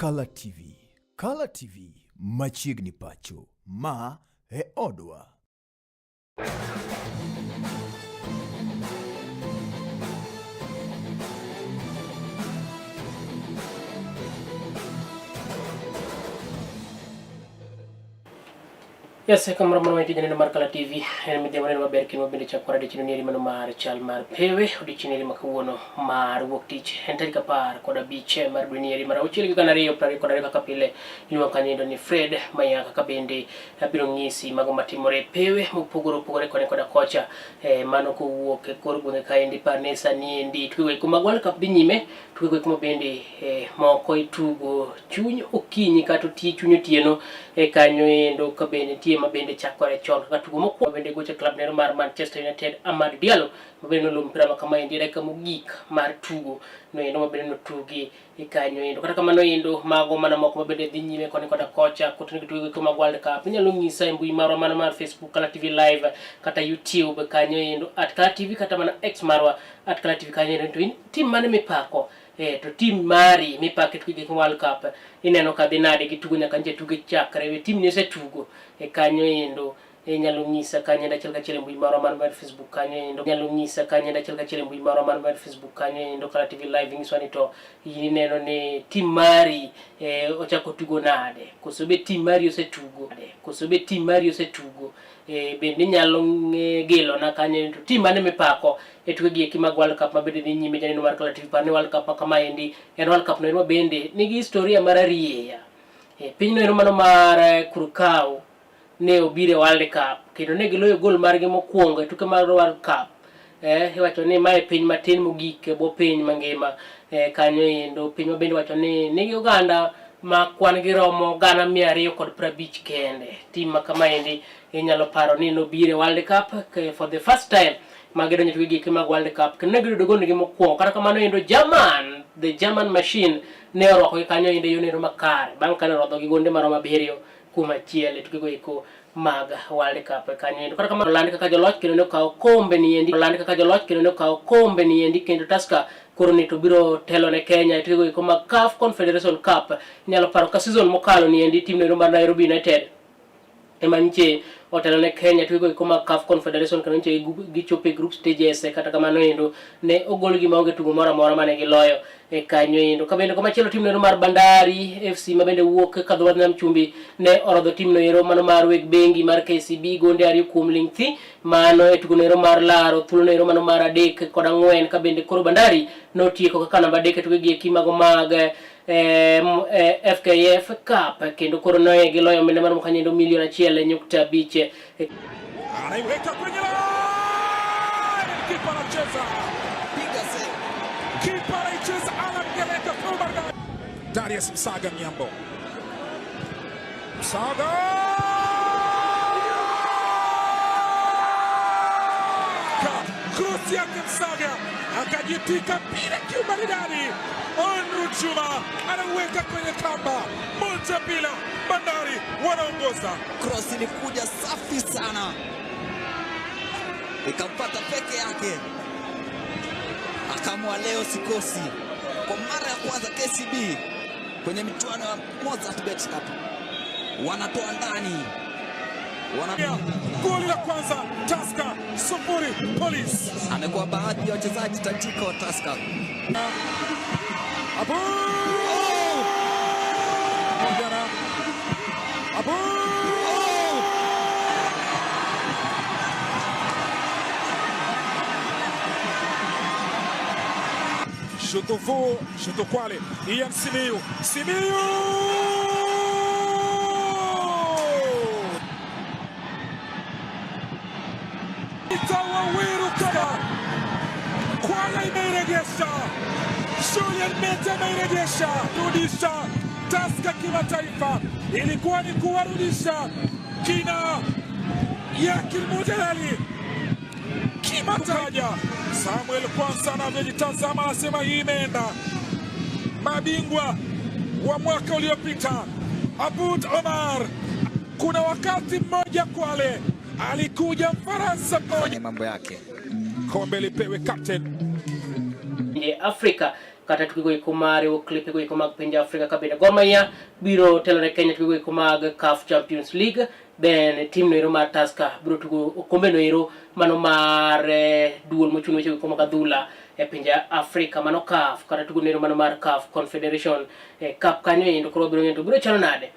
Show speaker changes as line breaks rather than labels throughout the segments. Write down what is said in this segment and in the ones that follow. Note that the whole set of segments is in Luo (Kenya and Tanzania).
Kala TV. Kala TV machiegni pacho. Ma e odwa.
Yes, kamoro mano mantie janeno mar Kala TV, en midhiambo neno maber kendo mabende chakore odiochieng' nieri mano mar chal mar pewe, odiochieng' nieri ma kawuono mar wuok tich, en tarik 15 mar dwe nieri mar auchiel gi 2022 kaka pile, iluongo kanyo endo ni Fred Mayaka ka bende abiro ng'isi mago matimore e pewe mopogore opogore koni koda kocha, mano kowuok e kor gwenge kaendi par ni sani endi tuke go mag World Cup dhi nyime, tuke go eko mabende moko itugo chuny okinyi kata otie chuny otieno e kanyo endo ka bende nitie ma bende chakore chon kaka tugo mokwongo bende gocha club nero mar Manchester United Amad Diallo ma bende noloo mpira ma kama endi e dakika mogik mar tugo no endo ma bende notugi e kanyo endo. Kata kamano endo mago mana moko ma bende dhi nyime koni koda kocha kotuni gi tugo eko mag World Cup inyalo ng'isa e mbui marwa mana mar Facebook Kala TV Live kata YouTube kanyo endo at Kala TV kata mana X marwa at Kala TV kanyo endo to in tim mane mipako to tim mari mipako e tuke World Cup ineno ka dhi nade gi tugo nyaka nje tuke chakre we tim ni osetugo e kanyo endo inyalo ng'isa kanyo endo achiel kachiel e mbui marwa mar Facebook kanyo endo inyalo ng'isa kanyo endo achiel kachiel e mbui marwa mar Facebook kanyo endo Kala TV Live ing'iswa ni to in ineno ni tim mari ochako tugo nade koso be tim mari osetugo koso be tim mari osetugo bende inyalo gelo na kanyo to tim mane mipako e tuke gi eki mag World Cup ma bende dhi nyime janeno mar Kala TV par ni World Cup ma kama endi en World Cup no ero bende nigi historia mar arieya. Piny no ero mano mar Curacao ne obiro e World Cup kendo ne giloyo gol margi mokwongo e tuke mag World Cup. Iwacho ni mae piny matin mogik e bwo piny mangima kanyo endo piny ma bende iwacho ni nigi oganda ma kwan gi romo 250,000 kende. Tim ma kama endi inyalo paro ni nobiro e World Cup for the first time ma gidonjo tuke gi mag World Cup kendo ne giyudo gondgi mokwongo. Kata kamano endo German, the German machine ne orwakogi kanyo endo e yono makare bang' kane orodho gi gonde maromo 7-1 e tukego eko mag World Cup kanyo endo. Kata kamano oland kaka joloch kendo ne okawo kombe ni endi, oland kaka joloch kendo ne okawo kombe ni endi kendo Tusker koro ni to biro telo ne Kenya e tukego eko mag CAF Confederation Cup. Inyalo paro ka season mokalo ni endi tim no mar Nairobi United ema nche otelo ne Kenya tukego eko mag CAF Confederation kendo nche gichopo e group stages. Kata kamano endo ne ogolgi maonge tugo moro amora mane giloyo e kanyo endo. Ka bende komachielo tim no mar Bandari FC ma bende wuok kadho nam chumbi ne orodho tim no ero mano mar weg bengi mar KCB gonde 2 kuom ling thi mano e tugo no ero mar laro thuolo no ero mano mar 3 kod 4. Ka bende koro Bandari notieko kaka namba 3 e tuke gi eki mago mag FKF Cup kendo koro ne giloyo omenda maromo kanyo endo milion 1.5.
Anaiweka kwenye line, kipa anacheza,
piga save,
kipa anaicheza, Alan Ngeleka kwa Darius Msaga Mnyambo, Msaga cross yake Msaga akajipika mpira kiumaridadi, Andrew Juma anauweka kwenye kamba, 1-0, Bandari wanaongoza.
Cross ilikuja safi sana ikampata peke yake, akaamua leo sikosi. Kwa mara ya kwanza KCB kwenye michuano ya Mozzart Bet Cup wanatoa ndani,
goli la kwanza Tusker 0 Police.
Amekuwa baadhi ya wachezaji tajika wa Tusker.
Abu Morgana. Abu Shutuvu, Shutukwale, Ian Simiyu, Simiyu! Itawawiru kama Kwale imeirejesha, Julian Mete ameirejesha, rudisha Tusker kimataifa. Ilikuwa ni kuwarudisha kina Yakin Mujadali kimataifa. Samuel Kwanza anavyojitazama anasema hii imeenda. Mabingwa wa mwaka uliopita Abud Omar, kuna wakati mmoja Kwale alikuja Mfaransa mmoja
mambo yake,
kombe lipewe captain
Afrika. kata tukego eko mar riwo klipego eko mag pinje Afrika ka bende Gor Mahia biro telo ne Kenya tukego eko mag CAF Champions League. Then team no ero mar Tusker biro tugo okombe no ero mano mar duol mochung' weche eko mag adhula e pinje Afrika mano CAF kata tugo no ero mano mar CAF Confederation Cup kanyo endo koro biro ng'eyo to biro chalo nade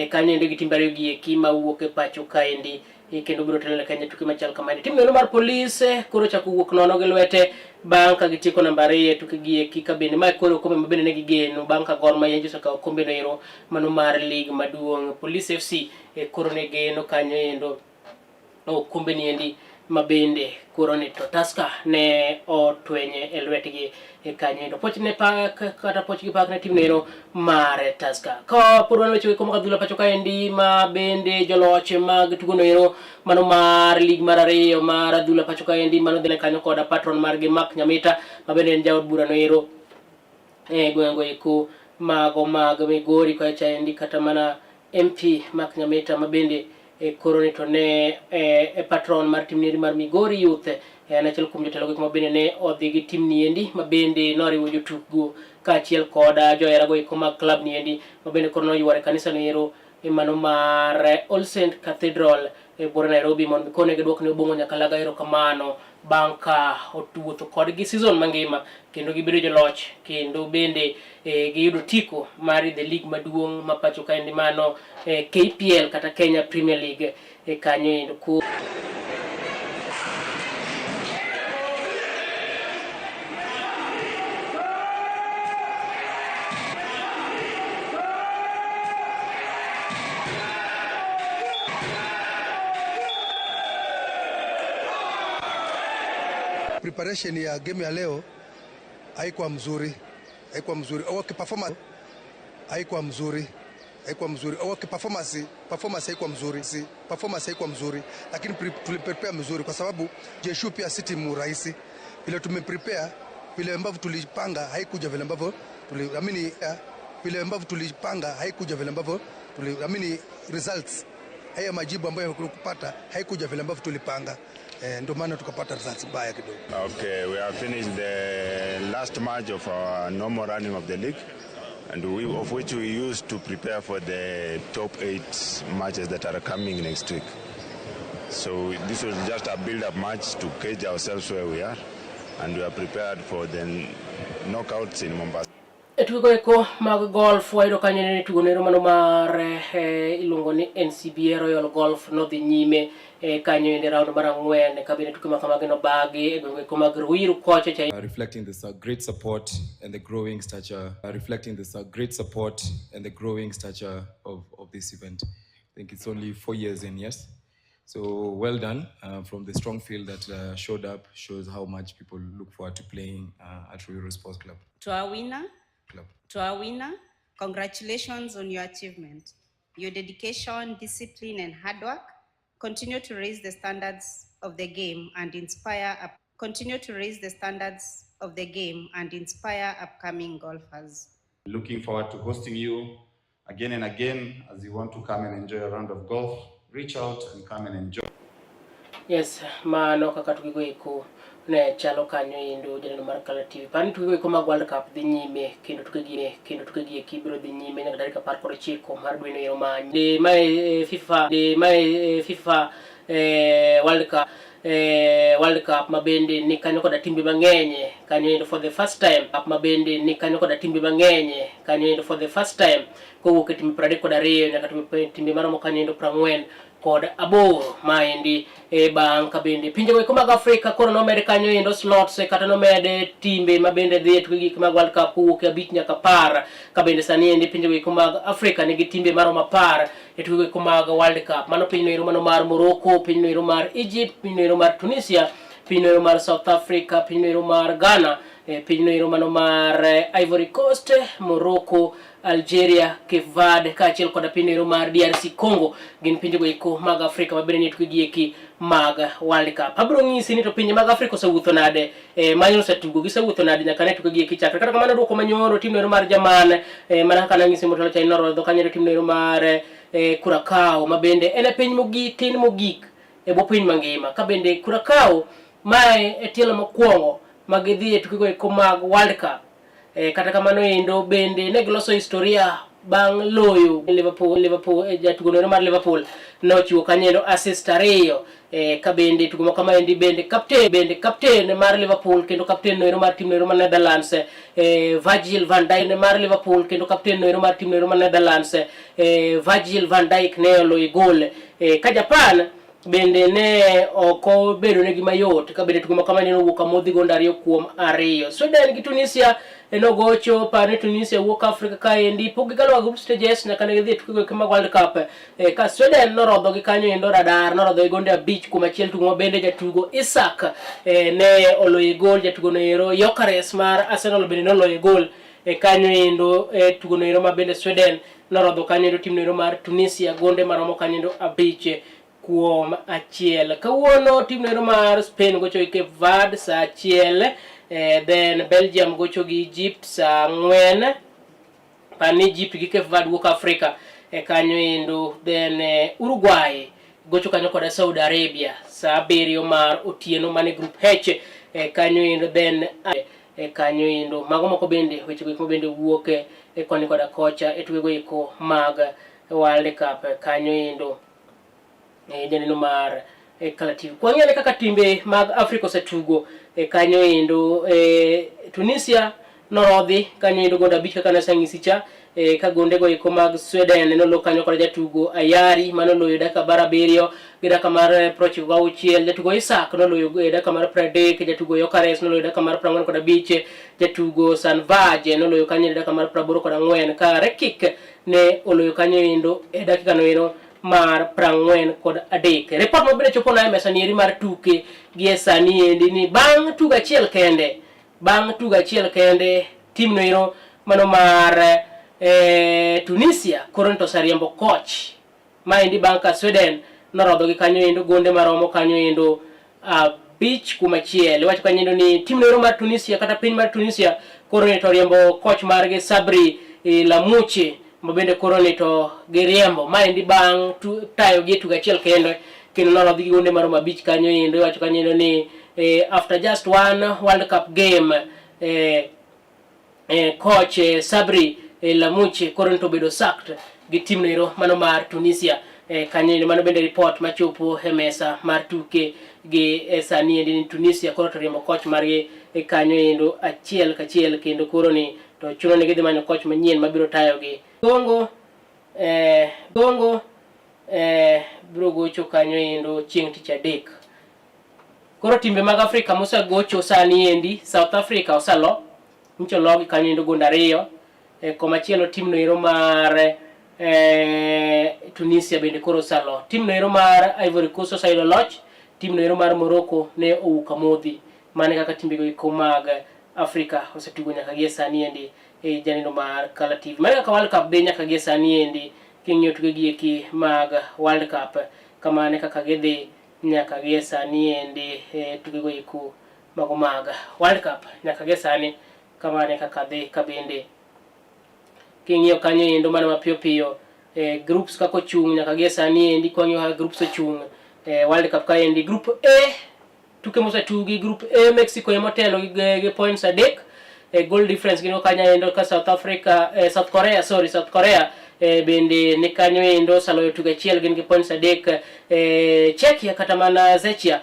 kanyo endo gi timbe ariyo gi eki mawuok e pacho kaendi kendo biro telo ne Kenya tuke machal kamaendi. Tim no mar Police koro chako wuok nono gi lwete bang' ka gitieko namba ariyo e tuke gi eki ka bende mae koro okombe ma bende ne gigeno bang' ka Gor Mahia osekawo okombe no ero mano mar league maduong'. Police FC koro ne geno kanyo endo okombe ni endi ma bende koro ni to Tusker ne otwenye e lwetgi kanyo endo. Poch ne pak kata poch gi pak ne tim no ero mar Tusker. Ka pod wan weche eko mag adhula pacho kaendi ma bende joloch mag tugo no ero mano mar league mar ariyo mar adhula pacho kaendi mano dhine kanyo koda patron margi Mark Nyamita ma bende en jaod bura no ero e gweng'go eko mago mag Migori kocha endi kata mana MP Mark Nyamita ma bende koro ni to ne e patron mar tim niendi mar Migori Youth en achiel kuom jotelo go ma bende ne odhi gi tim niendi ma bende noriwo jotukgo kaachiel koda joherago eko mag club niendi ma bende koro noyworo e kanisa no ero mano mar All Saint Cathedral e buore Nairobi mondo kone giduok ne Obong'o Nyakalaga erokamano bang' ka owuotho kodgi season mangima kendo gibedo joloch kendo bende giyudo tiko mar the league maduong' ma pacho kaendi mano KPL kata Kenya Premier League kanyo endo.
Preparation ya game ya leo haikuwa mzuri, haikuwa mzuri. Okay, performance haikuwa mzuri, haikuwa mzuri. Okay, performance haikuwa mzuri, si performance haikuwa mzuri, lakini tuliprepare mzuri kwa sababu Jeshu pia si timu rahisi. Vile tumeprepare, vile ambavyo tulipanga haikuja vile ambavyo tuliamini, vile ambavyo tulipanga haikuja vile ambavyo tuliamini results. Haya majibu ambayo kupata haikuja vile ambavyo tulipanga. Ndio maana tukapata results mbaya kidogo.
Okay, we have finished the last match of our normal running of the league, and of which we used to prepare for the top 8 matches that are coming next week. So this was just a build-up match to gauge ourselves where we are, and we are prepared for the knockouts in Mombasa.
E tugo eko mag golf wayudo kanyo ni tugo nero mano mar iluongo ni NCBA Royal Golf nodhi nyime kanyo ende round mar 4 ka bende tuke ma kamagi nobagi e gwenge eko mag Ruiru kocha cha
Reflecting this great support and the growing stature, reflecting this great support and the growing stature of this event. I think it's only 4 years in, yes. So well done from the strong field that showed up, shows how much people look forward to playing at Ruiru Sports Club.
To our winner,
Club.
To our winner, congratulations on your achievement. Your dedication, discipline, and hard work continue to raise the standards of the game and inspire up, continue to raise the standards of the game and inspire upcoming golfers.
Looking forward to hosting you again and again as you want to come and enjoy a round of golf. Reach out and come and enjoy.
Yes, mano kaka tukigo eko ne chalo kanyo endo janeno mar Kala TV. Pani tukigo eko mag World Cup dhi nyime kendo tuke gi kendo tuke gi eki biro dhi nyime nyaka tarik 19 mar dwe no ero ma de mae FIFA de mae FIFA World Cup World Cup ma bende ni kanyo koda timbe mang'eny kanyo endo for the first time cup ma bende ni kanyo koda timbe mang'eny kanyo endo for the first time kowuok e timbe 32 nyaka timbe maromo kanyo endo 48 maendi bang' ka bende pinje go mag Afrika koro nomed kanyo endo slots kata nomed timbe ma bende dhi e tuke gik mag World Cup kowuok e 5 nyaka 10 ka bende sani endi pinje go mag Afrika nigi timbe maromo 10 e tuke go mag World Cup. Mano piny no ero mano mar Morocco, piny no ero mar Egypt, piny no ero mar Tunisia, piny no ero mar South Africa, piny no ero mar Ghana, piny no ero mano mar Ivory Coast, Morocco, Algeria, Cape Verde kaachiel koda piny no ero mar DRC Congo gin pinje go eko mag Afrika mabende nie tuke gi eki mag World Cup. Abiro ng'isi ni to pinje mag Afrika osewuotho nade, manyo osetugo gisewuotho nade nyaka ne tuke gi eki chakre. Kata kamano duoko manyoro tim no ero mar Jerman mana kaka nang'isi motelo cha norodho kanyo tim no ero mar Curacao ma bende en e piny mogik tin mogik e bwo piny mangima. Ka bende Curacao mae e tielo mokwongo ma gidhi e tuke go eko mag World Cup. Kata kamano endo bende ne giloso historia bang' loyo Liverpool. Liverpool jatugo noero mar Liverpool nochiwo kanyo endo assist 2, ka bende tugo moko maendi bende captain mar Liverpool kendo captain noero mar team noero mar Netherlands, Virgil van Dijk mar Liverpool kendo captain noero mar team noero mar Netherlands, Virgil van Dijk, ne oloyo gol. Ka Japan bende ne ok obedo negi mayot, ka bende tugo ma kamano nowuok amodhi gonde 2-2. Sweden gi Tunisia nogocho. Par ni Tunisia wuok Afrika kaendi, pok gikalo group stages nyaka ne gidhi e tukego eko mag World Cup. Ka Sweden norodho gi kanyo endo radar, norodho gi gonde 5-1. Tugo ma bende jatugo Isak ne oloyo gol, jatugo no ero Gyökeres mar Arsenal bende noloyo gol kanyo endo e tugo no ero ma bende Sweden norodho kanyo endo team no ero mar Tunisia gonde maromo kanyo endo 5-1. Kawuono team no ero mar Spain gocho gi Cape Verde saa 1, then Belgium gocho gi Egypt saa 4. Pani Egypt gi Cape Verde wuok Afrika kanyo endo. Then Uruguay gocho kanyo koda Saudi Arabia saa 7 mar otieno mane group H kanyo endo. Then kanyo endo mago moko bende weche go eko bende wuok koni koda kocha e tukego eko mag World Cup kanyo endo. Janeno mar Kala TV, kwang'iyo kaka timbe mag Afrika osetugo kanyo endo, Tunisia norodhi kanyo endo gonde 5 kaka naseng'isi cha, ka gonde go eko mag Sweden nolo kanyo kod jatugo Ayari manoloyo dakika mar 7 gi dakika mar 96, jatugo Isak noloyo e dakika mar 30, jatugo Gyökeres noloyo dakika mar 45, jatugo Sanvaj noloyo kanyo e dakika mar 84, ka Rekik ne oloyo kanyo endo e dakika no ero mar 43. Report mabende chopo na e mesa nieri mar tuke gi e sani endi ni bang' tugo achiel kende, bang' tugo achiel kende, team no ero mano mar Tunisia koro to oseriembo coach. Maendi bang' ka Sweden norodho gi kanyo endo gonde maromo kanyo endo 5-1. Iwacho kanyo endo ni team no ero mar Tunisia kata piny mar Tunisia koro ni to riembo coach margi Sabri Lamouchi, ma bende koro ni to giriembo. Maendi bang' tayo gi e tugo achiel kende kendo norodhi gi gonde maromo 5 kanyo endo. Iwacho kanyo endo ni after just one World Cup game, coach Sabri Lamouchi koro ni to obedo sacked gi team no ero mano mar Tunisia kanyo endo. Mano bende report machopo e mesa mar tuke gi sani endi ni Tunisia koro to riembo coach margi kanyo endo achiel kachiel, kendo koro ni to chuno ni gidhi manyo coach manyien mabiro tayogi. Congo biro gocho kanyo endo chieng' tich adek. Koro timbe mag Afrika mosegocho sani endi, South Africa oselo, nyocha ologi kanyo endo gonde 2. Komachielo team no ero mar Tunisia bende koro oselo. Team no ero mar Ivory Coast oseyudo loch, team no ero mar Morocco ne owuok amodhi. Mane kaka timbe go eko mag Afrika osetugo nyaka gie sani endi, e janeno mar Kala TV. Mane kaka World Cup dhi nyaka gie sani endi, king'iyo tuke gi eki mag World Cup, kamane kaka gidhi nyaka gie sani endi, tuke go eko mago mag World Cup nyaka gie sani, kamane kaka dhi. Ka bende king'iyo kanyo endo mana mapiyo piyo, groups kaka ochung' nyaka gie sani endi, kwang'iyo kaka groups ochung' World Cup kaendi, group A, tuke mosetugi group A, Mexico ema otelo gi points 3, goal difference gin kanyo endo, ka South Africa, South Korea, sorry, South Korea bende ni kanyo endo osaloyo tugo achiel, gin gi points 3. Czechia kata mana Czechia,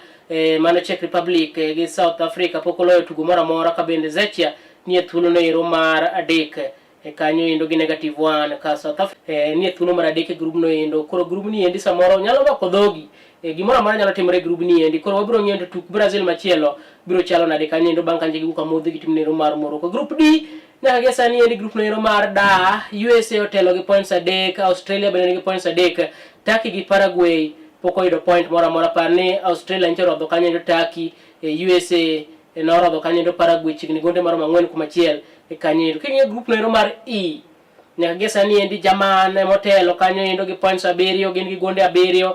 mano Czech Republic, gi South Africa pok oloyo tugo moro amora, ka bende Czechia ni e thuolo no ero mar adek kanyo endo gi -1, ka South Africa ni e thuolo mar adek e group no endo. Koro group ni endi samoro nyalo mako dhogi, gimoro amora nyalo timore e group ni endi. Koro wabiro ng'iyo to tuk Brazil machielo biro chalo nade kanyo endo bang' ka giwuok amodhi gi team no ero mar Morocco. Group D nyaka gie sani endi, group no ero mar da, USA otelo gi points 3, Australia bende nigi points 3, Turkey gi Paraguay pok oyudo point moro amora. Par ni Australia nyocha orodho kanyo endo Turkey, USA norodho kanyo endo Paraguay chiegni gonde maromo 4-1 kanyo endo. King'iyo group no ero mar E nyaka gie sani endi, German motelo kanyo endo gi points 7, gin gi gonde 7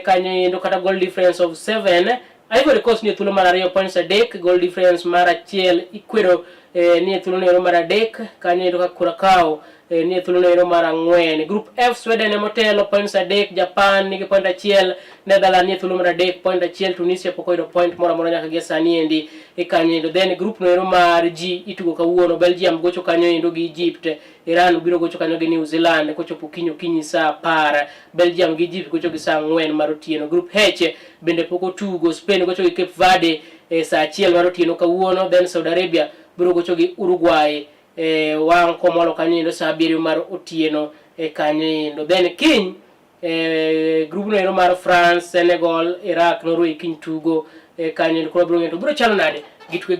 kanyo endo kata goal difference of 7. Ivory Coast ni e thuolo mar ariyo, points 3, goal difference mar 1. Ecuador nie thuolo ero mar adek kanyo endo ka Curacao nie thuolo ero mar ang'wen. Group F, Sweden ema otelo, points 3, Japan nigi point 1, Netherlands nie thuolo mar adek, point 1, Tunisia pok oyudo point moro amora nyaka gie sani endi e kanyo endo. Then group no ero mar G itugo kawuono, Belgium gocho kanyo endo gi Egypt, Iran biro gocho kanyo gi New Zealand kochopo kiny okinyi saa 10, Belgium gi Egypt gocho gi saa 4 mar otieno. Group H bende pok otugo, Spain gocho gi Cape Verde e saa 1 mar otieno kawuono, then Saudi Arabia biro gocho gi Uruguay wang' komolo kanyo endo saa 7 mar otieno e kanyo endo. Then kiny group no ero mar France, Senegal, Iraq, Norway kiny tugo e kanyo endo. Koro biro ng'eyo to biro chalo nade gi tuke.